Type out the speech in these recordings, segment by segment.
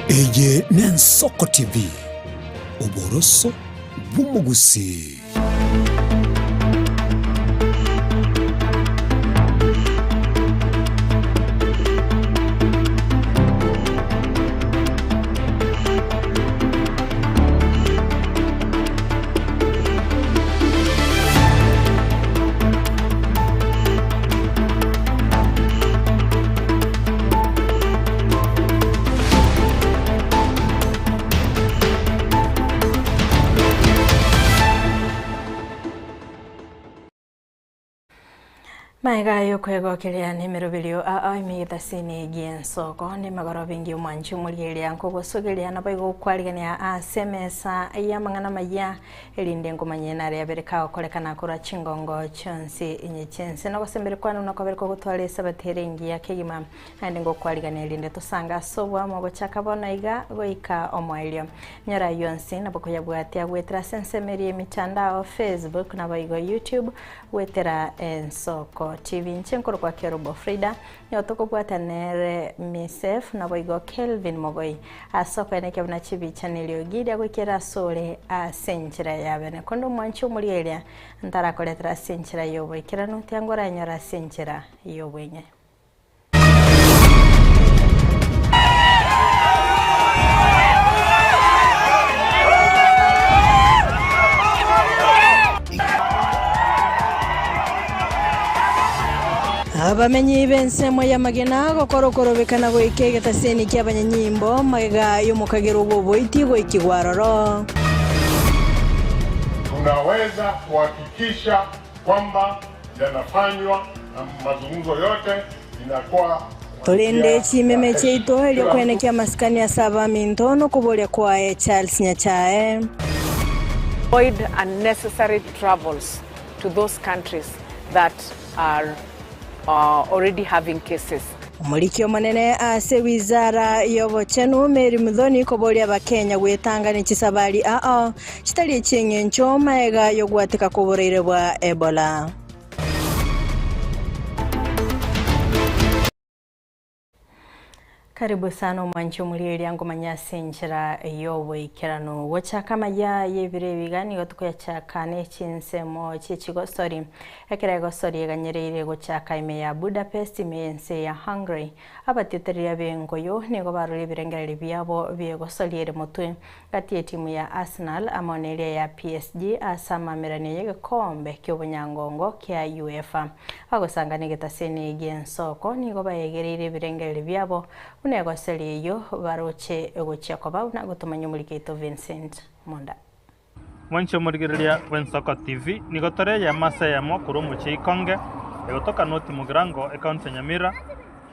Eye n'Ensoko TV, oboroso bw'omogusii. Maega y'okwegokeria nemeroberio aa emigetasini gi'ensoko nemegoroba engiya omwanchi omorieria nkogosogeria naboigo gokwarigania ase emesa y'amang'ana amayia Erinde nkomanye nare abere kagokorekana korwa chingongo chionsi inye chi'ense, na ogosemberia kwane buna kwabere kogotwara Esabato ere engiya kegima, naende ngokwarigania erinde tosange ase oboamo gochaka bono iga goika omoerio. Nyora ayio onsi nabo koyabwatia goetera ase ensemo eria y'emitandao, Facebook naboigo YouTube, goetera Ensoko TV. Inche nkorokwa Kerubo Frida, Nigo tokobwata nere Misef, naboigo Kelvin Mogoi, ase okoenekia buna chibicha neriogi riria goikera asore ase enchera ya bene. Konde omwanchi omoria eria ntarakoretera ase enchera y'oboikeranu, tianga oranyore ase enchera y'obweng'e. Abamenyi b'ensemo y'amagena gokora okorobekana goika egetaseni ki'abanyanyimbo magega y'omokagera bw'oboiti goikigwa aroro. Tunaweza kuhakikisha kwamba yanafanywa na mazungumzo yote inakuwa Torende chimeme chiaito erio kwenekia amasikani ase abaminto nokoboria kwaye Charles Nyachae. Avoid unnecessary travels to those countries that are already having cases. Omoriki omonene ase wizara y'obochenu Mary Muthoni koboria abakenya gwetanga ne chisabari ao chitari echi'engencho maega y'ogwateka kw'oboraire bwa Ebola. Karibu sana omwanchi omorieria ngomanya ase enchera y'oboikeranu. Gochaka amaya y'ebiro ebi iga nigo tokoyachaka ne chinsemo chi'echigosori. Ekero egosori eganyereire gochaka ime ya Budapest ime y'ense ya Hungary, abatiotereria b'engoyo nigo barure ebirengererio biabo bi'egosori ere motwe Gati y'etimu ya Arsenal amo neria ya PSG ase amameranio y'egekombe ki'obonyangongo kia UEFA. Bagosangana egetaseni gi'ensoko nigo baegereire ebirengererio biabo buna egoseri eyio baroche egochia koba buna gotomanya omoriki oito Vincent Monda. Mwanche omorigereria bw'Ensoko TV, nigo tore eyemo ase eyemo korwa omochie Ikonge, egotoka North Mugirango, ecounty ya Nyamira.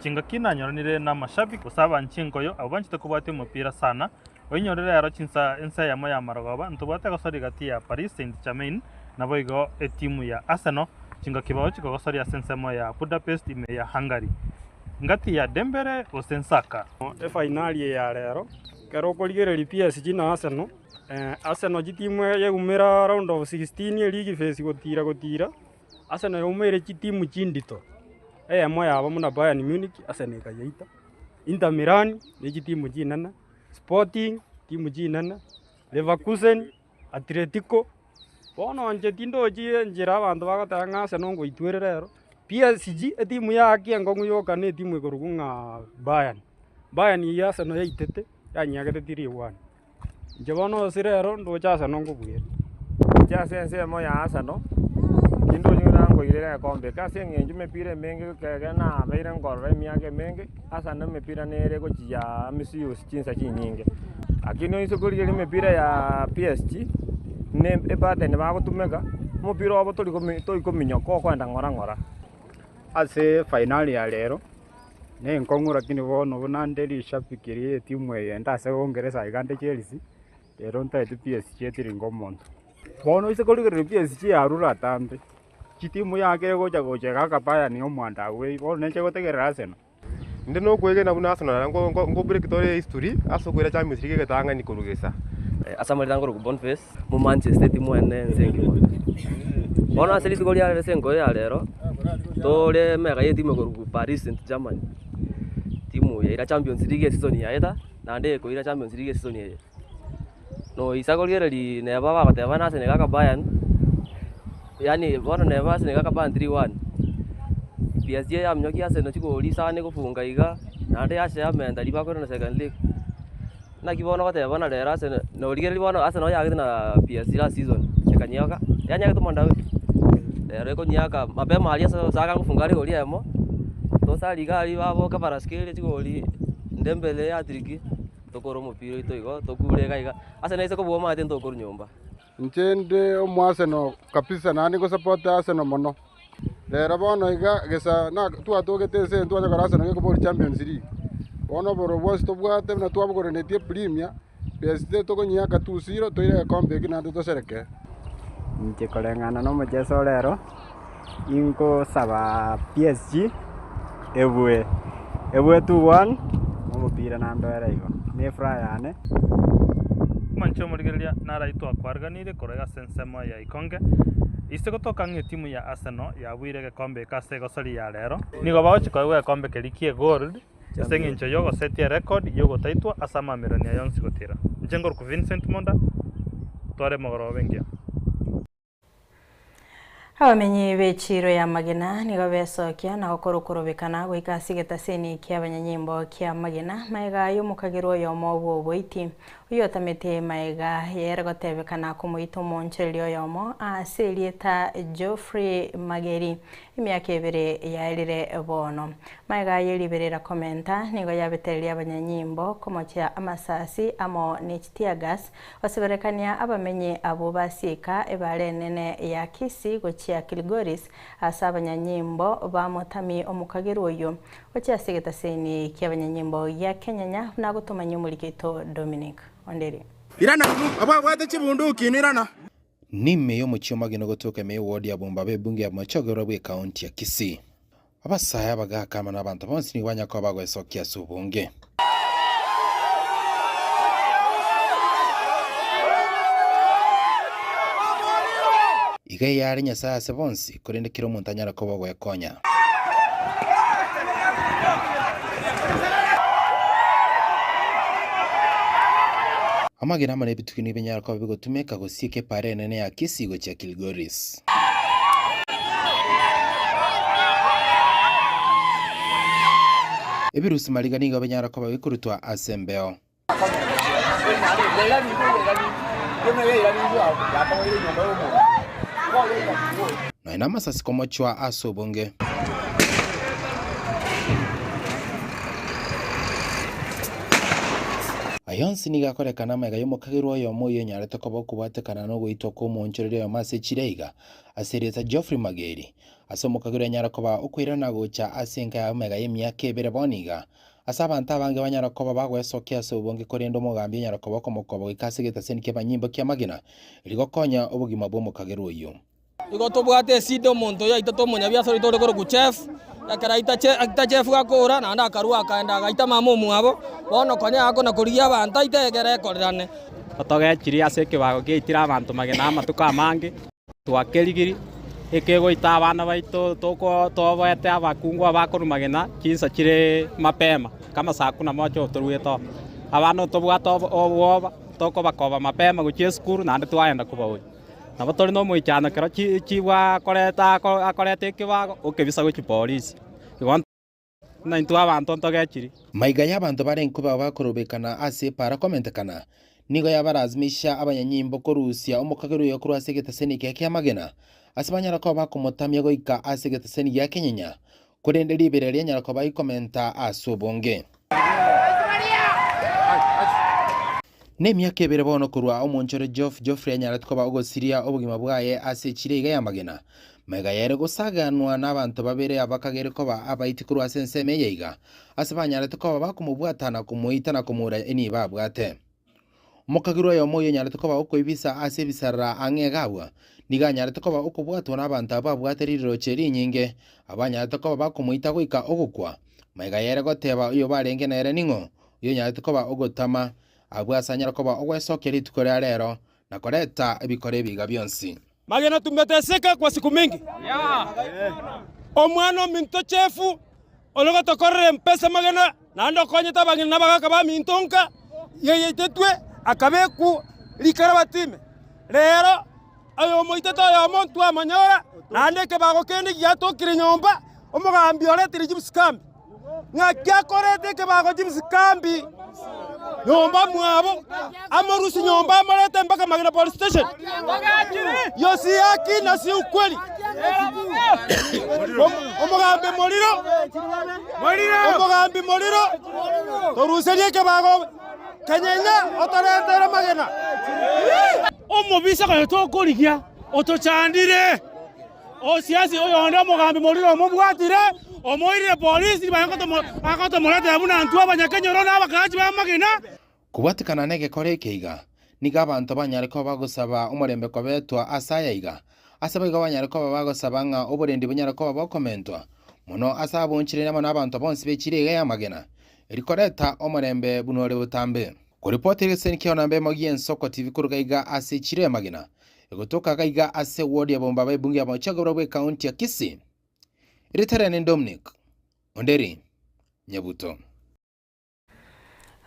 Chingaki nanyoranire namashabiki gose abanchi enkoyo abwo banchete kobwatia omopira sana, Oinyore rero chinsa ensa eyemo y'amarogoba ntobwate egosoria gati ya Paris Saint-Germain naboigo etimu ya Arsenal chingaki bao chikogosoria ase ensemo ya Budapest ime ya Hungary. Ngati ya Dembele gose Nsaka. Efainali eye ya rero, ekero okorigereria PSG na Arsenal, Arsenal chitimu yaumera round of 16 eligi phase gotira gotira, Arsenal yaumeire chitimu chindito, eyemo yabo buna Bayern Munich, Arsenal ekayeita, Inter Milan ne chitimu chinene. Sporting, timu chinene, Leverkusen, Atletico, bono inche tindochi enchera abanto bagoteba ng'a Arsenal ngoitwere rero, PSG etimu yake enkong'u yoka na etimu ekorokwa ng'a Bayern. Bayern eyio Arsenal yaitete, yanyiagete 3-1. Inche bono ase rero ndoche Arsenal nkobuere. Inche ase ensemo ya Arsenal, tindochi ng'a nkoirera egekombe eke ase eng'encho emepira emenge ekero nabeire nkorora emiaka emenge. Ase emepira nere gochia misuse chinsa chinyinge, lakini oise korigereria emepira ya PSG, ne epattern bagotumeka, omopira obo tori komi tori kominyoka okoenda ng'ora ng'ora. Ase efainali ya rero, nenkong'u lakini bono buna nde rishabiki rie etimu eye ende ase bongeresa iga nde Chelsea, rero ntaete PSG etiringe omonto. Bono oise korigereria PSG yarure atambe. Chitimu yake egocha gocha egaka Bayern omwanda agwo bono neche gotegerera Arsenal. Inde nokwegena buna Arsenal naro nko break tore history ase okoira Champions League egetang'ani korwa gesa. Ase amarieta nkorokwa Boniface, mo Manchester etimu ene ense engima. Bono ase rituko ria ase enkoyo ya rero, tore emega ya etimu ekorokwa Paris Saint Germain. Etimu yaira Champions League esisoni yaeta, naende ekoira Champions League esisoni eye. Noisa korigereria neba bagoteba na Arsenal egaka Bayern, yaani bono neba Arsenal egaka Bayern 3-1, PSG yaminyokia Arsenal chigori isano egofunga iga, naende yachia yamenta riria bakoirana second leg. Naki bono ogoteba bono rero Arsenal, norigereria bono Arsenal yagete na PSG last season, ekanyiaka, yanyagete omonda we, rero ekonyiaka mapema aria ase Saka agofunga rigori eyemo, tosari iga aria baboke Kvaratskhelia chigori, Dembele ehatrick, tokore omopira oito igo, tokure iga iga, Arsenal ase kobua omanyete ntokorwa nyomba. Inche inde omoarsenal kabisa naende ngosupport Arsenal mono. Rero bono iga gesa na twatogete ense eye twanyora Arsenal gekobori Champions League. Bono obororo bwonsi tobwate buna twabogorenetie Premier, PSG tokonyiaka 2-0 toire egekombe eke naende toserekee. Inche koreng'ana na omocheso ore ero, ninkosaba PSG ebue, ebue 2-1, omopira naende ore igo, na efuraha yane. Omonche omorigereria naraitwe akwarganirie korwa ase ensemo ya Ikonge, ise gotoka ng'a etimu ya Arsenal yabuire egekombe eke ase egosori ya rero. Nigo bagochia koegwa egekombe keria ki'egold ase engencho y'ogosetia erekodi y'ogotaitwa ase amamererania yonsi gotira. Inche nkorokwa Vincent Monda, tware emogoroba engiya. Abamenyi b'echiiro ya Magena nigo besokia na gokora okorobekana goika ase egetaseni ki'abanyanyimbo kia Magena magega y'omokagerwa oyomo bw'oboiti oyio otamete magega yere gotebekana komoita omoonchoreria oyomo ase erieta Geoffrey Mageri emiaka ebere yaerire bono. Magega y'eriberera komenta nigo yabetereria abanyanyimbo komochia amasasi amo ne chiteargas Goseberekania abamenyi abwo basieka ebaare enene ya Kisii gochia Kilgoris, ase abanyanyimbo bamotami omokagerwa oyio gochia ase egetaseni ki'abanyanyimbo gia Kenyanya, buna agotomanyia omoriki oito Dominic Onderi. Irana, ababwate chibunduki inwe irana. Nime y'omochie omageni ogotoka ime y'eward ya Bombaba ebunge ya Bomachoge bw'ekaunti ya Kisii. Abasae, abagaaka amo nabanto bonsi nigo banyare koba bagoesokia ase obonge. Iga eyare Nyasae ase bonsi, korende kera omonto anyare koba ogoekonya. Amagena amo nebitugi nigo binyare koba bigotumeka gosieka epaara enene ya Kisii gochia Kilgoris. Ebirusi mariga nigo binyara koba bikorutwa ase embeo. Nonya namasasi komochwa ase obonge. Aya onsi nigo akorekana amaiga y'omokagerwa oyomo oyio onyarete koba okobwatekana nogoitwa kw'omoonchoreria oyomo ase chiira iga, ase erieta Geoffrey Mageri. Ase omokagerwa anyare koba okoirana gocha ase enka y'amaiga y'emiaka ebere bono iga, ase abanto abange banyare koba bagoesokia ase obonge korende omogambi onyare koba okomokoba goika ase egetaseni ki'amanyimbo ki'amagena, erio gokonya obogima bw'omokagerwa oyio. Igo tobwate esida omonto oyo aitete omonyabiasara oito ore korokwa Chef, ekero aita Che aita Chef gakora, naende akarua akaenda agaita mama omwabo, bono konya akona korigia abanto aite egere ekorerane. Totogechiri ase ekebago giaitire abanto magena amatuko amange, twakerigiri, ekegoita abana baito toko toboete abakungu abakorwa magena chinsa chire mapema kama saa kumi na moja otoruete oo. Abana tobwate obo obwoba, tokobakoba mapema gochia esukuru naende twaenda kobaoria. Nabo tore nomoichano ekero chibwa akoreta akoreta ekebago, okebisa gochia polisi. Igo buna intwe abanto ntogechiri. Maiga y'abanto bare nkoba bakorobekana ase epaara komentekana, nigo yabarasimisha abanyanyimbo korusia omokagerwa oyo korwa ase egetaseni ekiya ki'amagena, ase banyare koba bakomotamia goika ase egetaseni gia kenyenya, korende riberera rianyara koba rikomenta ase obonge. Nemiaka ebere bono korwa omonchore Geoff Geoffrey anyarete koba ogosiria obogima bwaye ase echira iga y'amagena. Magega yaye gosaganwa nabanto babere abakagere koba abaiti korwa ase ensemo eye iga, ase banyarete koba bakomobwata na komoita na komoura enibo abwate. Omokagirwa oyomo oyio onyarete koba okoibisa ase ebisarara ang'e iga abwo, nigo anyarete koba okobwatwa nabanto abwo abwate riroche rinyinge, abanyarete koba bakomoita goika ogokwa. Magega yaye goteba oyo barenge nere ning'o, oyonyarete koba ogotama, abwo ase anyare koba ogwesokia rituko ria rero, na koreta ebikoro ebiga bionsi. Magena tumeteseka kwa siku mingi. Omwana ominto chefu ore gotokorera empesa magena. Naende okonyete abang'ina na abagaaka baminto nka, yaitetwe akabekwa rikarabati ime. Rero oyomoitete oyomo ntwamonyora, naende ekebago kende giatokire nyomba, omogambi oretire chibusikambi. Ng'aki akorete ekebago chibusikambi nyomba mwabo, amorusie nyomba amorete mpaka Magena Police Station. Hiyo si haki na si ukweli. Omogambi moriro, omogambi moriro, toruserie ekebago kenyenya otorentere amagena. Omobisa konya tokorigia otochandire, osiasi oyonde omogambi moriro omobwatire, omoirire polisi agotomoretera buna intwe abanyakenyoro na abakaachi b'amagena. Kobwatekana negekora eke iga, nigo abanto banyare koba bagosaba omorembe kobetwa ase aya iga, ase boigo banyare koba bagosaba ng'a oborendi bonyare koba bokomentwa, mono ase abonchoreri amo nabanto bonsi be chiira iga y'amagena, eri koreta omorembe buna ore botambe. Koripoti egeseni kiao namba emo gi'ensoko TV koruga iga ase echiro y'amagena, egotoka gaiga ase eward ya Bombaba ebunge ya Bochagura bw'ecounty ya Kisii. Erieta riane Dominic Onderi Nyabuto.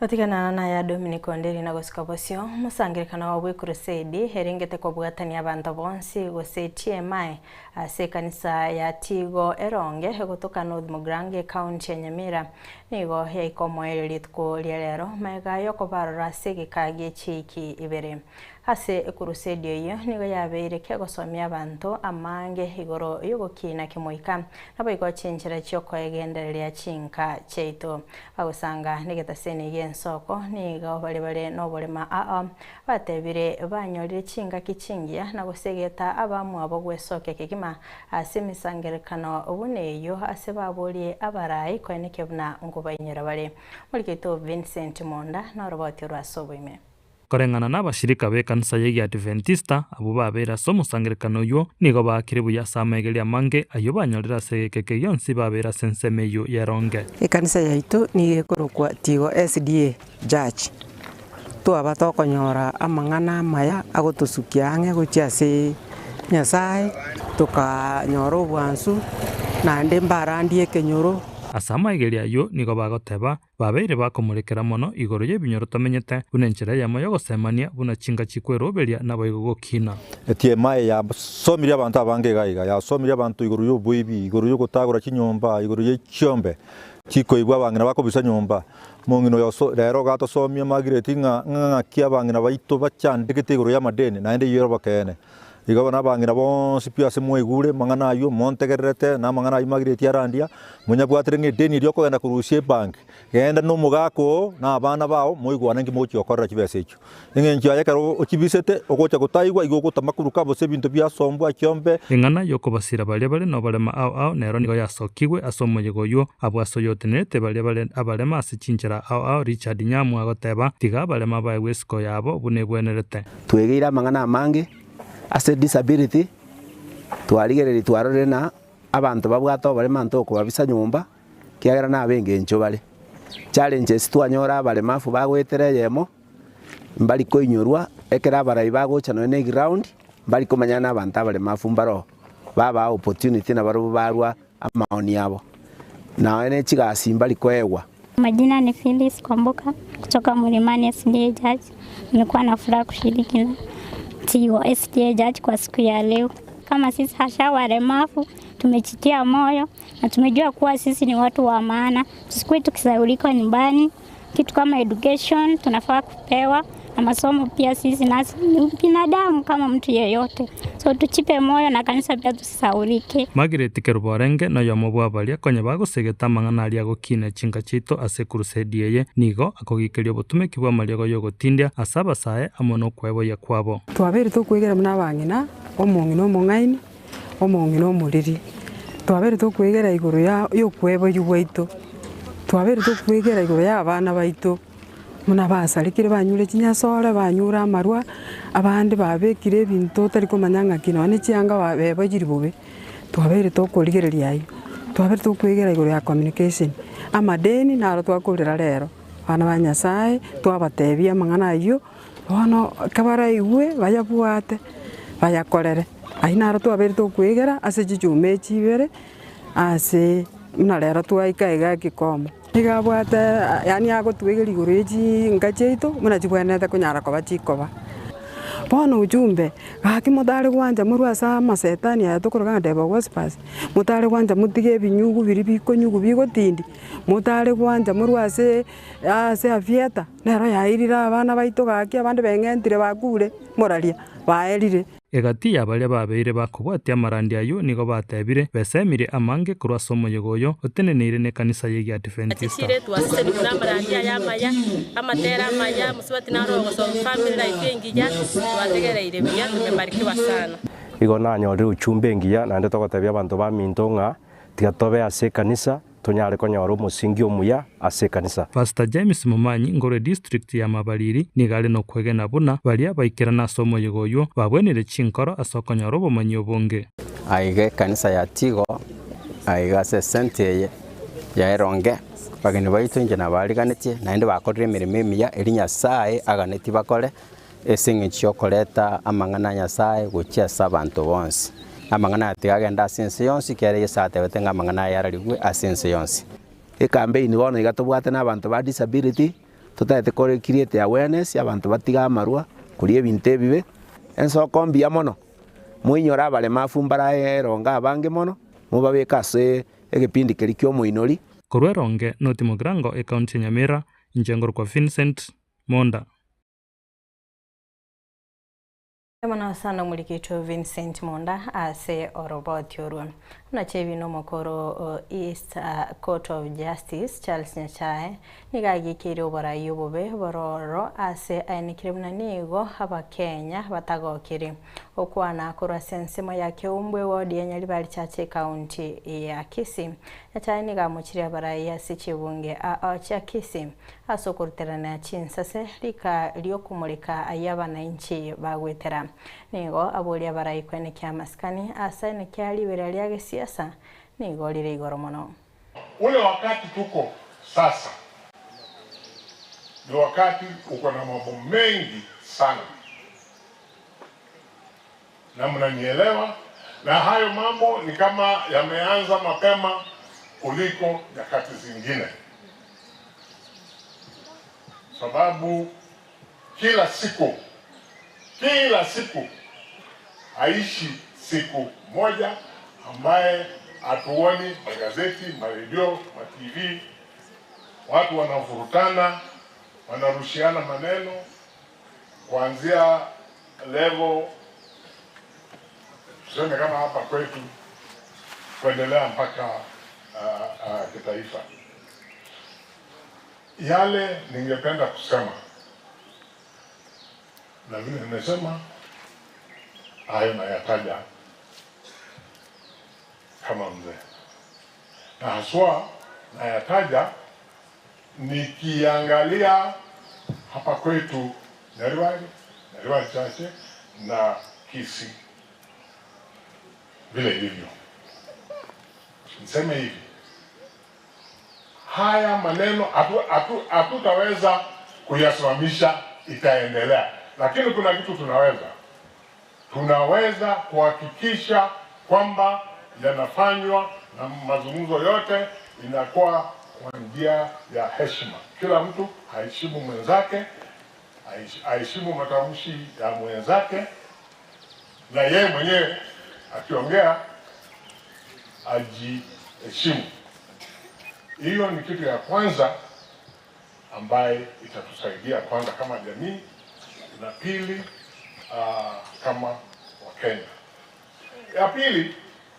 Gotigana naya Dominic Onderi na gosika bosio, omosangererekano bw'ekurusedi erengete kobwatania abanto bonsi gose TMI ase ekanisa ya Tigo Eronge egotoka North Mugirango ecounty ya Nyamira nigo yaika omoerio rituko ria rero magega yokobarora ase egeka gie chiiki ibere. Ase ekurusedi eyio nigo yabeire kegosomia abanto amange igoro y'ogokiina kemoika, naboigo chinchera chi'okoegendereria chinka chiaito. Bagosanga negetaseni gi'ensoko nigo bare bare noborema ao, batebire banyorire chingaki chingiya na gosegeta abamwabo gwesokia kegima ase emesangererekano buna eyio ase baborie abarai koenekia buna nkobainyora bare. Morikeito Vincent Monda noroboti orwa ase oboime. Koreng'ana nabashirika b'ekanisa y'Egiadventista, abwo babeire ase omosangererekano oyio, nigo baakire buya ase amaegerio amange ayio banyorire ase egekeke gionsi babeire ase ensemo eyio y'eronge. Ekanisa yaito nigo ekorokwa Tigo SDA Church. Twaba tokonyora amang'ana amaya agotosukia ang'e gochia ase Nyasae, tokanyora obwansu, naende mbarandie ekenyoro. Ase amaegerio ayio nigo bagoteba, Babeire bakomorekera mono igoro y'ebinyoro tomenyete, buna enchera eyemo y'ogosemania, buna chinga chikweroberia naboigo gokina. Etiema eye yasomirie abanto abange iga iga, yasomirie abanto igoro y'oboibi, igoro y'ogotagora chinyomba, igoro ye chiombe chikoibwa abang'ina bakobisa nyomba. Omong'ina oyo oso rero iga atosomia Margaret ng'a ng'aki abang'ina baito bachandegete igoro y'amadeni naende eyio ere obokeene. Igo bono abang'ina bonsi pi ase mwaigure amang'ana ayio, montegererete, na amang'ana ayio Margaret arandia, monyabwatire ng'a edeni eria okogenda korusia ebank, genda na omogaka oo, na abana bao, moigwane nki mogochia gokorera chibesa echio. Eng'encho yaye ekero ochibisete, ogocha gotaigwa, igo ogotama koruka gose ebinto biasombwa chiombe. Eng'ana y'okobasira baria bare noborema ao ao nero nigo yasokigwe ase omoyega oyio, abwo ase oyotenerete baria bare abarema ase chinchera ao ao Richard Nyamu agoteba, Tiga abarema baegwe esiko yabo buna egwenerete. Twegeire amang'ana amange ase disability, twarigereria twarorire na abanto babwate oborema ntokobabisa nyomba, ekiagera nabe engencho bare. Challenges twanyora abaremafu bagoetera eyemo, mbari koinyorwa, ekero abarai bagocha nonye na eground, mbari komanyana na abanto abaremafu mbaroo, babaa opportunity nabarobwo barwa amaoni abo, nonye ne chigasi mbari koegwa. Majina ni Phyllis Kwamboka kutoka Mlimani SDA Church. Nimekuwa na furaha kushiriki na Tigo SDA Church kwa siku ya leo. Kama sisi hasa walemavu tumejitia moyo na tumejua kuwa sisi ni watu wa maana, tusikuwe tukisahaulika nyumbani. Kitu kama education tunafaa kupewa na masomo pia, sisi nasi ni binadamu kama mtu yeyote, so tuchipe moyo na kanisa pia tusisahaulike. Margaret Kerubo orenge noyomo bw'abaria konya bagosegeta amang'ana aria agokina chinka chiaito ase ekurusedi eye, nigo akogikeria obotumeki bw'amariogo y'ogotindia ase abasae amo nokweboyia kwabo. Twabeire tokwegera buna abang'ina, omong'ina omong'aini, omong'ina omoriri. Twabeire tokwegera igoro ya yokweboyia gwaito, twabeire tokwegera igoro ya abana baito, buna basarekire banyure chinyasore, banyure amarwa, abande babekire ebinto otari komanya ng'aki nonye na chianga ba beboyirie bobe. Twabeire tokorigereria aywo, twabeire tokwegera igoro ya communication, amadeni naro twakorera rero, abana ba Nyasaye twabatebia amang'ana aywo, bono kabaraigwe bayabwate, bayakorere. Aywo naro twabeire tokwegera ase chichuma echi ibere, ase buna rero twaika iga ekikomo. Nigo abwate yaani agotwegeria igoro ye chinka chiaito buna chibwenerete konyara koba chikoba. Bono ujumbe, gaki motare gwancha morwe ase amasetani aya tokoroka ng'a devil worshippers, motare gwancha motige ebinyugu biria bikonyugu bigotindia, motare gwancha morwe ase ase aviator, nero yairire abana baito gaki abande beng'entire bakure, moraria, baerire. Egati ya baria babeire bakobwatia amarandia ayio nigo batebire, Besemirie amange korwa ase omoyega oyo oteneneire nekanisa y'Egiadiventista. Chire twaseseniwe buna amarandia aya amaya, amatera amaya, mosubati naro ogosoma family life engiya, twategereire buya, tumebarikiwa sana. Igo nanyorire uchumbe engiya, naende togotebia abanto baminto ng'a tiga tobe ase ekanisa, tonyare konyora omosingi omuya ase ekanisa. Pastor James Momanyi ngorwe district ya Mabariri nigo are nokwegena buna baria baikerana ase omoyega oywo babwenire chinkoro ase okonyora obomanyi obonge. Aiga ekanisa ya Tigo, aiga ase esenti eye ya Eronge, abageni baito inche nabariganetie, naende bakorire emeremo emiya eria Nyasae aganetie bakore, Ase engencho y'okoreta amang'ana a Nyasae gochia ase abanto bonsi. Amang'ana aya tiga agende ase ense yonsi, ekiagera Yeso atebete ng'a amang'ana aya ararigwe ase ense yonsi. Ekampeini bono iga tobwate na abanto ba disability, totagete kore create awareness abanto batige amarwa, koria ebinto ebibe, ensoko mbuya mono, moinyore abaremafu mbarae eronge abange mono, mobabeke ase egepindi keria kia omoinori. Korwa eronge, North Mugirango, Ekaunti ya Nyamira, inche ngorokwa Vincent Monda. Mono sana omorikito Vincent Monda ase oroboti orwo. Buna Chebi nomokoro o East Court of Justice Charles Nyachae nigo agikeire oborai obobe bororo ase aenekire buna nigo abakenya batagokiri okwana korwa ase ensemo ya Keumbwe ward ya Nyaribari Church ekaunti ya Kisii. Nyachae nigo amochirie abarai ase chibunge ao chia Kisii Ase okoruterana chinsase rika ri'okomoreka ayio abanainchi bagwetera. Nigo aboria abarai kwenekia amasikani ase aenekia ribera ria gesiasa nigo rire igoro mono. Ule wakati tuko sasa ni wakati uko na mambo mengi sana, na mnanielewa, na hayo mambo ni kama yameanza mapema kuliko nyakati zingine, sababu kila siku kila siku haishi siku moja ambaye hatuoni magazeti, maredio, ma TV, watu wanavurutana, wanarushiana maneno kuanzia level tuseme kama hapa kwetu kuendelea mpaka kitaifa. Yale ningependa kusema na vile nimesema hayo nayataja kama mzee, na haswa nayataja nikiangalia hapa kwetu Nyaribari, Nyaribari chache na Kisii vile ilivyo. Niseme hivi, haya maneno hatutaweza hatu, kuyasimamisha, itaendelea, lakini kuna kitu tunaweza tunaweza kuhakikisha kwamba yanafanywa na mazungumzo yote inakuwa kwa njia ya heshima. Kila mtu aheshimu mwenzake, aheshimu matamshi ya mwenzake, na yeye mwenyewe akiongea ajiheshimu. Hiyo ni kitu ya kwanza ambaye itatusaidia kwanza kama jamii na pili kama Wakenya. Ya pili,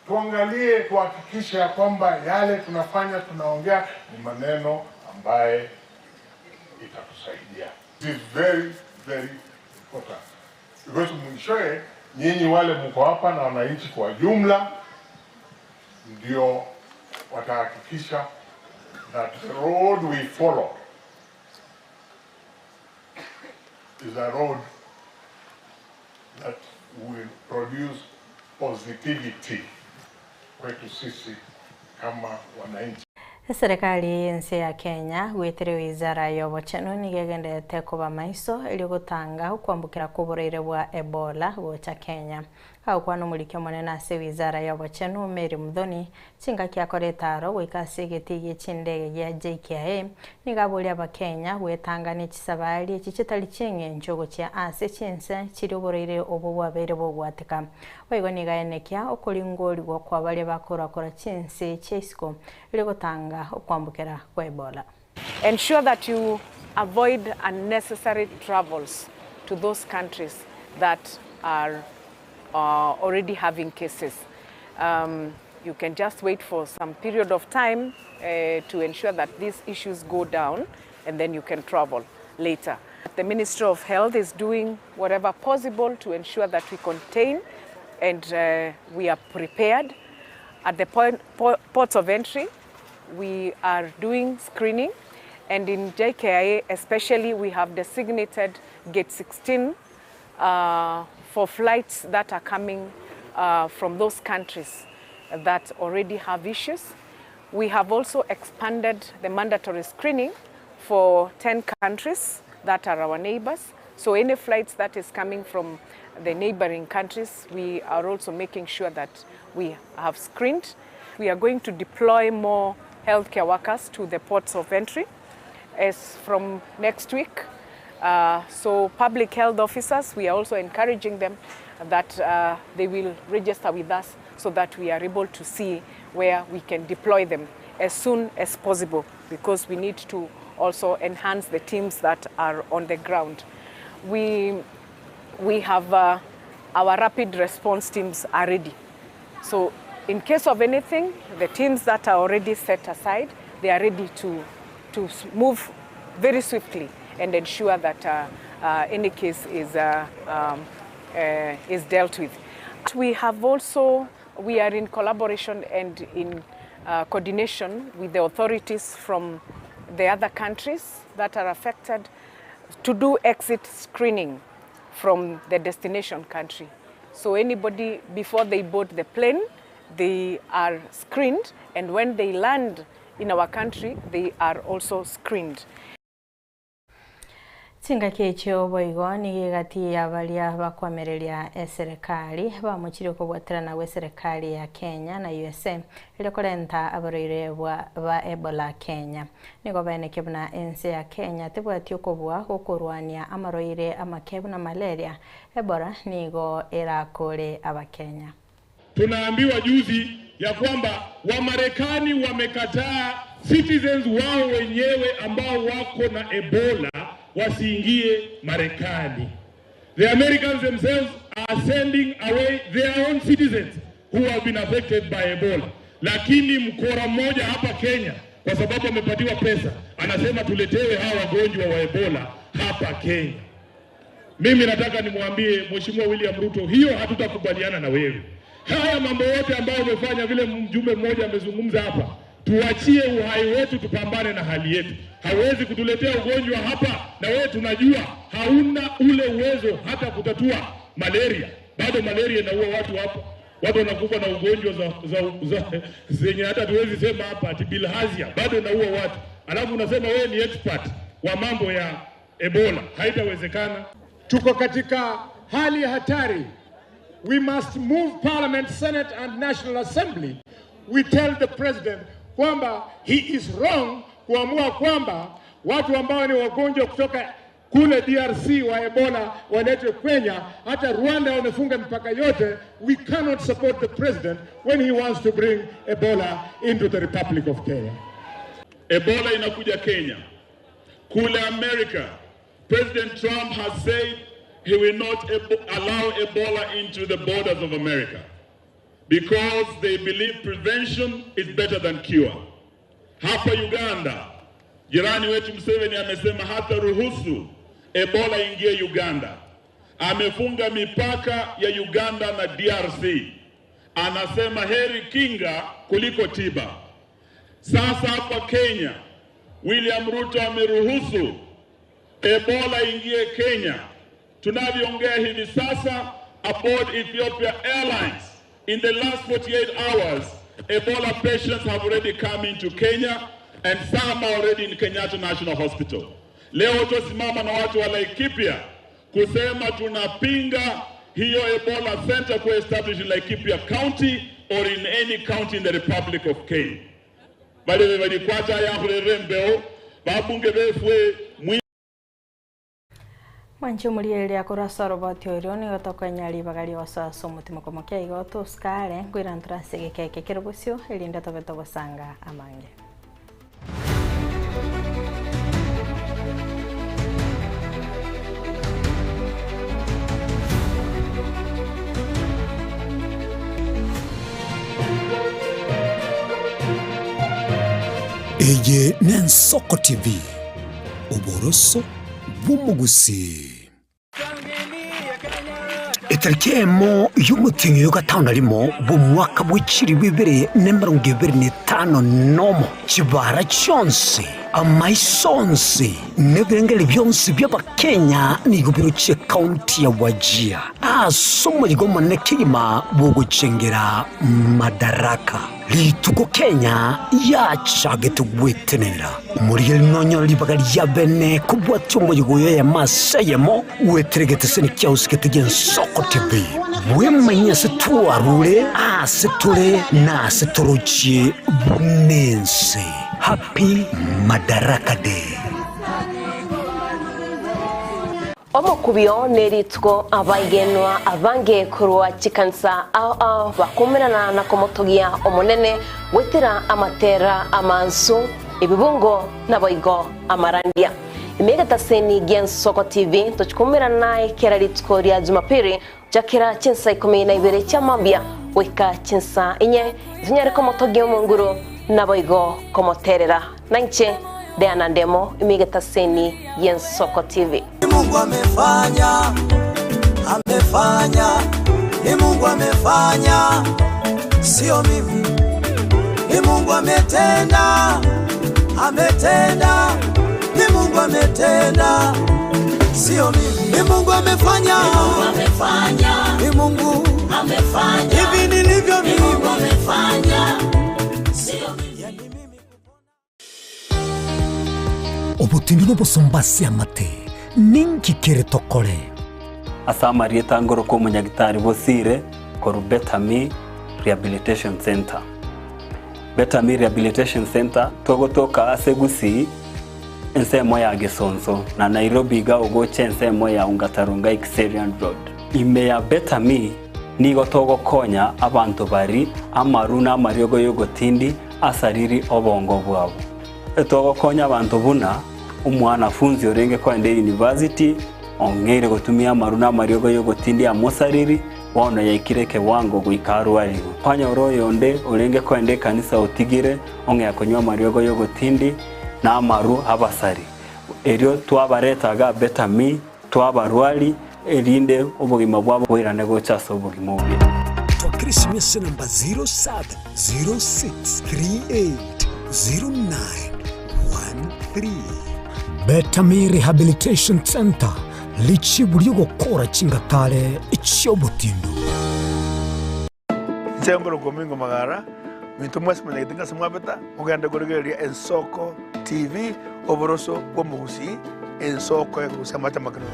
tuangalie tuhakikishe ya kwamba yale tunafanya tunaongea ni maneno ambaye itatusaidia. It is very very important because mwishowe nyinyi wale mko hapa na wananchi kwa jumla ndio watahakikisha that the road we follow is a road that will produce positivity kwetu sisi kama wananchi. Eserekari y'ense ya Kenya goetera ewizara y'obochenu nigo egendererete koba maiso erio gotanga okwambukera kw'oborwaire bwa Ebola gocha Kenya. Gagokwana omoriki omonene ase wizara y'obochenu Mary Muthoni, chingaki akora etaro goika ase egetii gie chindege gia JKIA, nigo aboria abakenya gwetanga ne chisabari echi chitari chieng'encho gochia ase chinse chiria oborwaire obwo bwabeire bogwateka. Boigo nigo aenekia okoringorigwa kwa baria bakorakora chinse chia isiko erio gotanga okwambokera kwa Ebola. Ensure that you avoid unnecessary travels to those countries that are already having cases. You can just wait for some period of time to ensure that these issues go down and then you can travel later. The Ministry of Health is doing whatever possible to ensure that we contain and we are prepared. At the point, ports of entry, we are doing screening and in JKIA especially we have designated gate 16 uh, for flights that are coming uh, from those countries that already have issues. We have also expanded the mandatory screening for 10 countries that are our neighbors. So any flights that is coming from the neighboring countries, we are also making sure that we have screened. We are going to deploy more healthcare workers to the ports of entry as from next week. So public health officers, we are also encouraging them that they will register with us so that we are able to see where we can deploy them as soon as possible, because we need to also enhance the teams that are on the ground. We have our rapid response teams are ready. So in case of anything, the teams that are already set aside, they are ready to move very swiftly and ensure that any case is dealt with. We have also, we are in collaboration and in coordination with the authorities from the other countries that are affected to do exit screening from the destination country. So anybody, before they board the plane, they are screened, and when they land in our country, they are also screened. Chingaki echio boigo nigo egati ya baria bakwamereria eserekari bamochirie kobwaterana gwa eserekari ya Kenya na USA erio korenta abarwaire bwa ba Ebola Kenya. Nigo baenekia buna ense ya Kenya tebwati okobua gokorwania amarwaire amake buna malaria, Ebola nigo erakore abakenya. Tunaambiwa juzi ya kwamba Wamarekani wamekataa citizens wao wenyewe ambao wako na Ebola wasiingie Marekani. The Americans themselves are sending away their own citizens who have been affected by Ebola. Lakini mkora mmoja hapa Kenya, kwa sababu amepatiwa pesa, anasema tuletewe hawa wagonjwa wa Ebola hapa Kenya. Mimi nataka nimwambie Mheshimiwa William Ruto, hiyo hatutakubaliana na wewe. Haya mambo yote ambayo umefanya, vile mjumbe mmoja amezungumza hapa, tuachie uhai wetu, tupambane na hali yetu. Hawezi kutuletea ugonjwa hapa, na wewe tunajua hauna ule uwezo hata kutatua malaria. Bado malaria inaua watu hapa, watu wanakufa na ugonjwa za zenye hata tuwezi sema hapa, ati bilharzia bado inaua watu, alafu unasema wewe ni expert wa mambo ya Ebola. Haitawezekana. Tuko katika hali ya hatari. We must move Parliament, Senate and National Assembly. We tell the president kwamba he is wrong kuamua kwamba watu ambao ni wagonjwa kutoka kule DRC wa Ebola waletwe Kenya. Hata Rwanda wamefunga mipaka yote. We cannot support the president when he wants to bring Ebola into the Republic of Kenya. Ebola inakuja Kenya. Kule America, President Trump has said he will not allow Ebola into the borders of America because they believe prevention is better than cure. Hapa Uganda, jirani wetu Museveni amesema hata ruhusu Ebola ingie Uganda. Amefunga mipaka ya Uganda na DRC. Anasema heri kinga kuliko tiba. Sasa hapa Kenya, William Ruto ameruhusu Ebola ingie Kenya. Tunavyoongea hivi sasa, aboard Ethiopia Airlines, in the last 48 hours, Ebola patients have already come into Kenya and some are already in Kenyatta National Hospital. Leo tusimama na watu wa Laikipia kusema tunapinga Hiyo Ebola center kuwa established in Laikipia County or in any county in the Republic of Kenya. Balebe balikwata yakhurera embeo babunge befwe mwi Mwanche omorigereria korwa ase oroboti orio nigo tokoenya ribaga riogosoa ase omotima komokia igo tosikare nkoirana tore ase egeka eke kere bosio erinde tobe togosanga amange. Eye n'Ensoko TV, oboroso bw'omogusii. Etariki eyemo y'omotienyi oyo gatano na rimo bw'omwaka bwe chilifu ibere na emerongo ebere na etano nomo, chibara chionsi, amaiso onsi, na ebirengererio bionsi bi'Abakenya nigo birochie ekaunti ya Wajir ase omoyega omonene kegima bw'ogochengera Madaraka. Rituko Kenya yachagete gwetenenera, omorigereria nonyore ribaga ria bene kobwatia omoyega oyo eyemo ase eyemo goetera egeteseni kia Usigete gi'Ensoko TV. Bwemanyie ase twarure, aase tore, na ase torochie buna ense. Happy Madaraka Day! Omokubio nerituko abaigenwa abange korwa chikanisa ao ao bakumerana na komotogia Omonene goetera amatera amansu, ebibungo naboigo amarandia. Ime egetaseni gi'Ensoko TV tochikumerana naye kera rituko ria Jumapili gochakera chinsa ikomi na ibere chia mambia goika chinsa inye, tonyare komotogia Omonguru naboigo komoterera. Nainche Diana Ndemo, ime egetaseni gi'Ensoko TV. Ni Mungu amefanya, amefanya, ni Mungu amefanya, sio mimi. Ni Mungu ametenda, ametenda, ni Mungu ametenda, sio mimi. Ni Mungu amefanya, ni Mungu amefanya, ni Mungu amefanya, hivi nilivyo mimi, ni Mungu amefanya, sio mimi. Obotindi nobosomba ase amate, ninki kere tokore? Ase amarieta ngorokwa omonyagitari Bosire korwa Betami Rehabilitation Centre. Betami Rehabilitation Centre togotoka ase Gusii ensemo ya Gesonso na Nairobi iga ogocha ensemo ya Ongata Rongai Kiserian Road. Ime ya Betami nigo togokonya abanto bari amaru na amariogo y'ogotindi asariri obongo bwabo. Togokonya abanto buna omwanafunzi orenge koenda eyunivasiti ong'eire gotumia amaru na amariogo y'ogotindia amosariri, bono yaikire ekewango goika arwarigwe. Kwanyora oyonde orenge koenda ekanisa otigire ong'ea konywa amariogo y'ogotindi na amaru abasari. Erio twabareta iga Betami, twabarwari, erinde obogima bwabo boirane gocha ase obogima obuya. Twakera esimi ase enamba 0706380913. Betami Rehabilitation Centre, richibu ri'ogokora chingatare chi'obotindu. Inche nkorokwa Omingo Magara, minto mwensi monyagete ng'a ase mwabeta, mogende korigereria Ensoko TV, oboroso bw'omogusii, ensoko ekorusia amache amakenunu.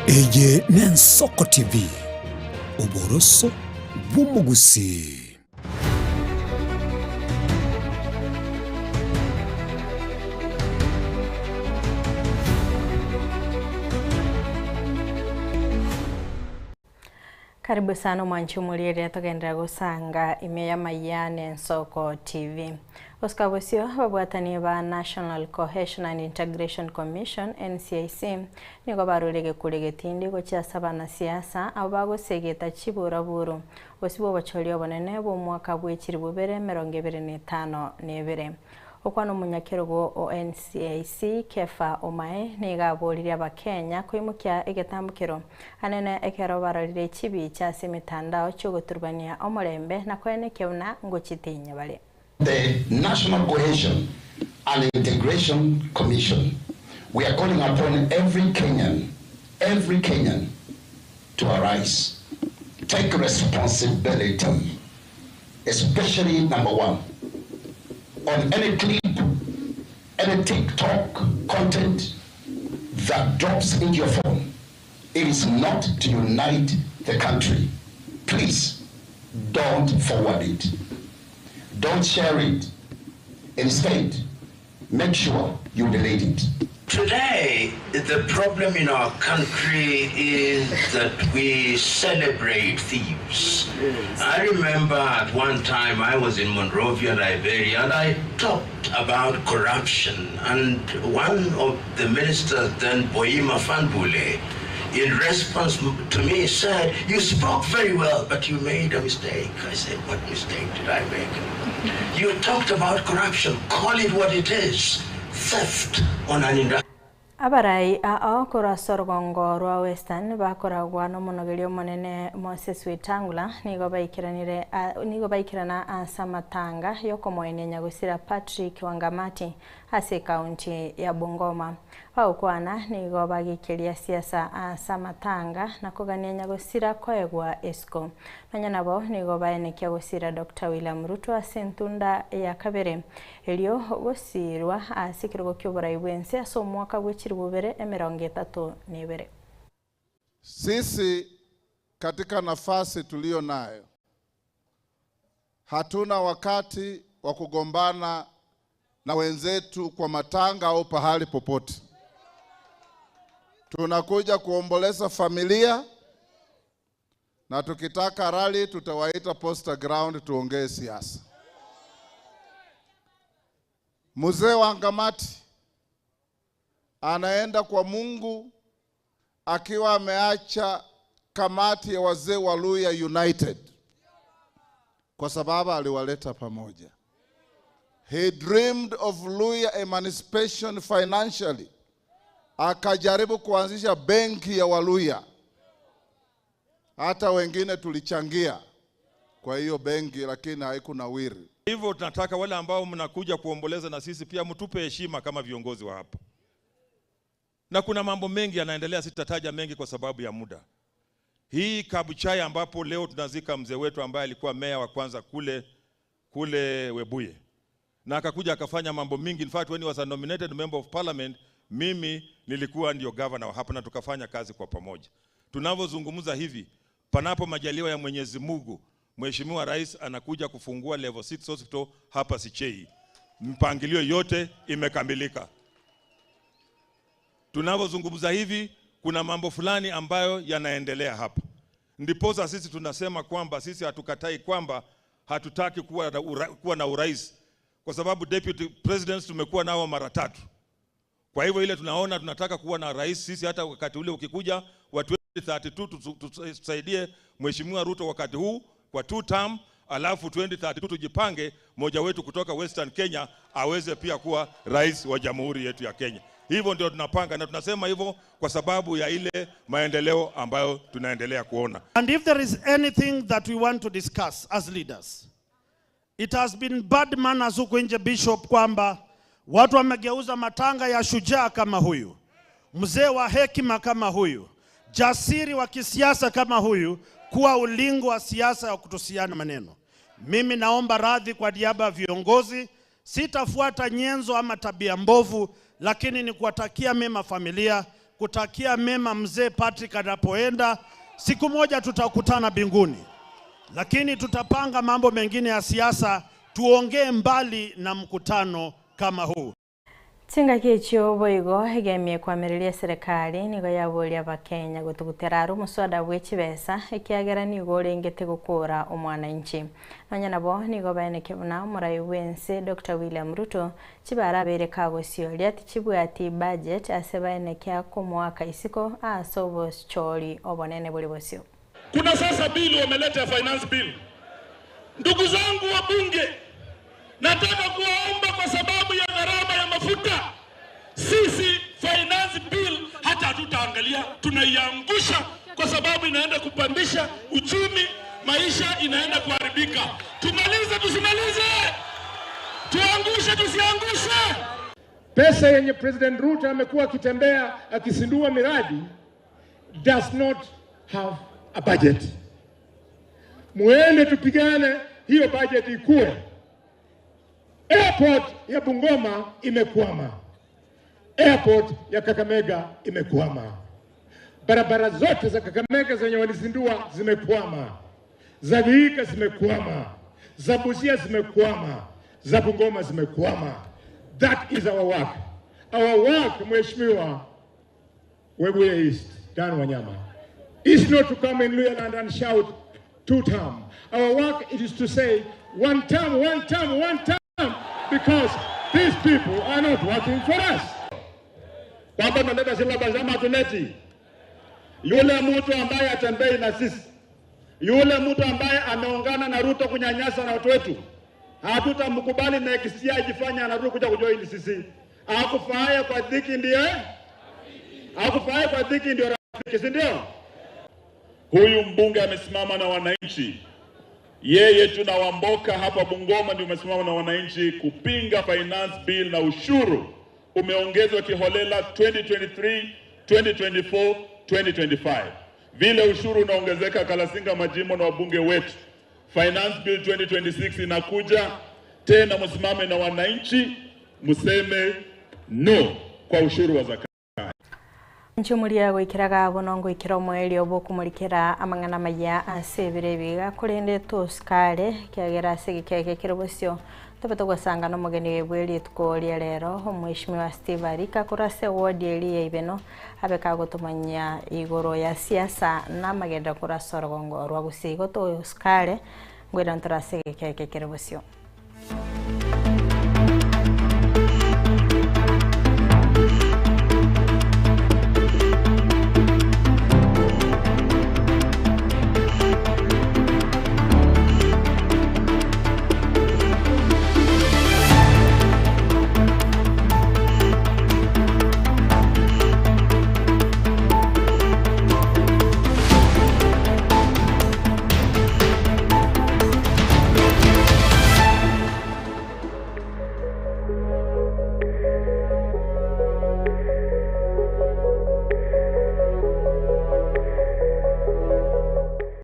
Eye n'Ensoko TV, oboroso bw'omogusii. Karibu sana omwanchi omorieria togenderera gosanga ime y'amaiya na Ensoko TV. Gosika bosio ababwatani ba National Cohesion and Integration Commission NCIC nigo barure egekuri getindi gochia ase abanasiasa abwo bagosegeta chiburaburu Bosio bw'obochori obonene bw'omwaka bwe chilifu ibere emerongo ebere na etano na ebere. Okwana omonyakerogo o NCIC Kepha Omae nigo aboririe Abakenya koimokia egetambokero anene ekero barorire chibicha ase emetandao chi'ogoturubania omorembe na koenekia buna ngochitinya bare. The National Cohesion and Integration Commission, we are calling upon every Kenyan, every Kenyan to arise, take responsibility, especially number one, on any clip Any TikTok content that drops into your phone, it is not to unite the country. Please don't forward it. Don't share it. Instead, make sure you delete it. Today, the problem in our country is that we celebrate thieves. I remember at one time I was in Monrovia, Liberia, and I talked about corruption. And one of the ministers then, Boima Fanbule, in response to me said, You spoke very well, but you made a mistake. I said, What mistake did I make? You talked about corruption. Call it what it is theft on an industrial. Abarai ao korwa ase orogongo rwa Western bakoragwa nomonogeria omonene Moses Wetangula nigo baikeranire nigo baikerana ase amatanga yokomoenia nyagosira Patrick Wangamati ase ekaunti ya Bungoma. Bagokwana nigo bagikeria siasa ase amatanga na kogania nyagosira koegwa esiko. Nonya nabo nigo baenekia gosira Doctor William Ruto ase entunda ya kabere erio gosirwa ase ekerogo ki'oborai bw'ense ase omwaka bwe chilifu bibere emerongo etato na ebere. Sisi katika nafasi tuliyo nayo hatuna wakati wa kugombana na wenzetu kwa matanga au pahali popote. Tunakuja kuomboleza familia, na tukitaka rally tutawaita Posta Ground tuongee siasa. Mzee Wangamati anaenda kwa Mungu akiwa ameacha kamati ya wazee wa Luhya United kwa sababu aliwaleta pamoja. He dreamed of Luhya emancipation financially. Akajaribu kuanzisha benki ya Waluhya. Hata wengine tulichangia kwa hiyo benki, lakini haikunawiri. Hivyo tunataka wale ambao mnakuja kuomboleza na sisi pia mtupe heshima kama viongozi wa hapa. Na kuna mambo mengi yanaendelea, sitataja mengi kwa sababu ya muda. Hii Kabuchai ambapo leo tunazika mzee wetu ambaye alikuwa meya wa kwanza kule kule Webuye, na akakuja akafanya mambo mingi. In fact when he was a nominated member of parliament, mimi nilikuwa ndio governor wa hapa na tukafanya kazi kwa pamoja. Tunavyozungumza hivi, panapo majaliwa ya Mwenyezi Mungu, Mheshimiwa Rais anakuja kufungua level 6 hospital hapa Sichei. Mpangilio yote imekamilika. Tunavyozungumza hivi, kuna mambo fulani ambayo yanaendelea hapa. Ndiposa sisi tunasema kwamba sisi hatukatai kwamba hatutaki kuwa na, kuwa na urais, kwa sababu deputy presidents tumekuwa nao mara tatu. Kwa hivyo ile tunaona tunataka kuwa na rais sisi, hata wakati ule ukikuja wa 2032 tusaidie Mheshimiwa Ruto wakati huu kwa two term, alafu 2032 tujipange, mmoja wetu kutoka Western Kenya aweze pia kuwa rais wa jamhuri yetu ya Kenya. Hivyo ndio tunapanga na tunasema hivyo kwa sababu ya ile maendeleo ambayo tunaendelea kuona. And if there is anything that we want to discuss as leaders, it has been bad manners huku nje Bishop, kwamba watu wamegeuza matanga ya shujaa kama huyu, mzee wa hekima kama huyu, jasiri wa kisiasa kama huyu, kuwa ulingo wa siasa ya kutusiana maneno. Mimi naomba radhi kwa niaba ya viongozi, sitafuata nyenzo ama tabia mbovu, lakini ni kuwatakia mema familia, kutakia mema mzee Patrick anapoenda. Siku moja tutakutana mbinguni, lakini tutapanga mambo mengine ya siasa, tuongee mbali na mkutano kama huu. Chingaki echio boigo egemie kwamireria serikali nigo yaboria abakenya gotugutera are omoswada bwa echibesa ekiagera nigo orengete gokora omwananchi. Nonya nabo nigo baeneke buna omorai bwa ense Dr. William Ruto chibara abere kagosioria tichibwati budget ase baeneke akomoaka isiko ase obochori obonene bori bosio. Kuna sasa bili wameleta finance bill. Ndugu zangu wa bunge, nataka kuwaomba kwa sababu ya gharama ya mafuta, sisi finance bill hata hatutaangalia, tunaiangusha kwa sababu inaenda kupandisha uchumi, maisha inaenda kuharibika. Tumalize tusimalize? Tuangushe tusiangushe? Pesa yenye President Ruto amekuwa akitembea akizindua miradi does not have a budget. Muende tupigane hiyo budget ikue. Airport ya Bungoma imekwama, airport ya Kakamega imekwama, barabara zote za Kakamega zenye walizindua zimekwama, za Vihiga zimekwama, za Busia zimekwama, za Bungoma zimekwama. That is our work. Our work, Mheshimiwa Webuye East, Dan Wanyama, is not to come in Luhyaland and shout two term. Our work is to say one term, one term, one term, because these people are not working for us. Kwamba tunaleta syllabus ama hatuleti? Yule mtu ambaye atembei na sisi, yule mtu ambaye ameungana na Ruto kunyanyasa na watu wetu, hatutamkubali next year ajifanye anarudi kuja kujoin sisi. Akufaaye kwa dhiki ndiye akufaaye kwa dhiki ndio rafiki, si ndio? Huyu mbunge amesimama na wananchi, yeye tu na Wamboka hapa Bungoma ndio umesimama na wananchi kupinga finance bill na ushuru umeongezwa kiholela 2023, 2024, 2025. Vile ushuru unaongezeka Kalasinga, majimbo na wabunge wetu, finance bill 2026 inakuja tena, msimame na wananchi, mseme no kwa ushuru wa zaka. Nchumuria goikeraga bono ngoikera omoerio bokomorikera amang'ana maya ase ebire ebiga korende tosikare kiagera ase egekeke kere bosio tobe togosanga na omogeni bwe rituko ria rero omweshimiwa Steve Arika korwa ase ward eri ya Ibeno abe kagotomanya igoro ya siasa na amagenda korwa ase orogongo rwa Gusii. Igo tosikare ngoira ntore ase egekeke kere bosio.